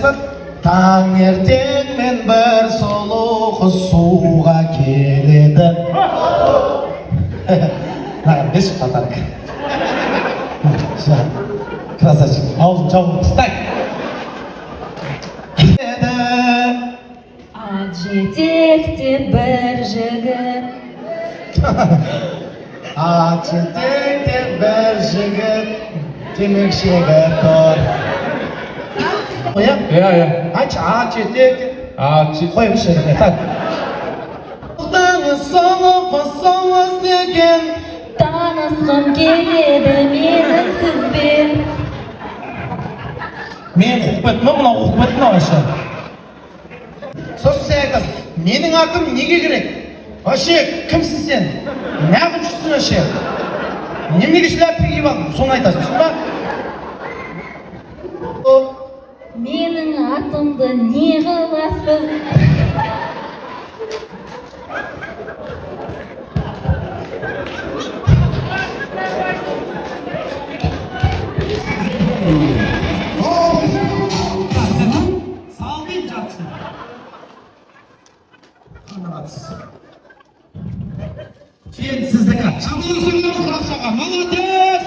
Білесіз ба? Таңертеңмен бір сұлу қыз суға келеді. Маған берші подарок. Красавчик, аузын жауып. Так. Еді. Ат жетектеп бір жігіт. Ат жетектеп бір жігіт темекі шегіп тұр. Иә? Иә. Айтшы, ат жетектеп. А, Қойыңызшы, рахмет. Так. Сұлу қыз деген. Танысқым келеді менің сізбен. Мен қуып кеттім ба, мынау қуып кетті ма вообще? Сосын сен айтасың: «Менің атым неге керек вообще? Кімсің сен? Неғып жүрсің вообще? Неменеге шляпа киіп алдың?» Соны айтасың, түсіндің ба? Менің атымды не қыласыз? Сал деймін жартысын. Қанағатсыз. Сен сіздікі. Шапалақ соғамыз Құрақшаға. Молодец!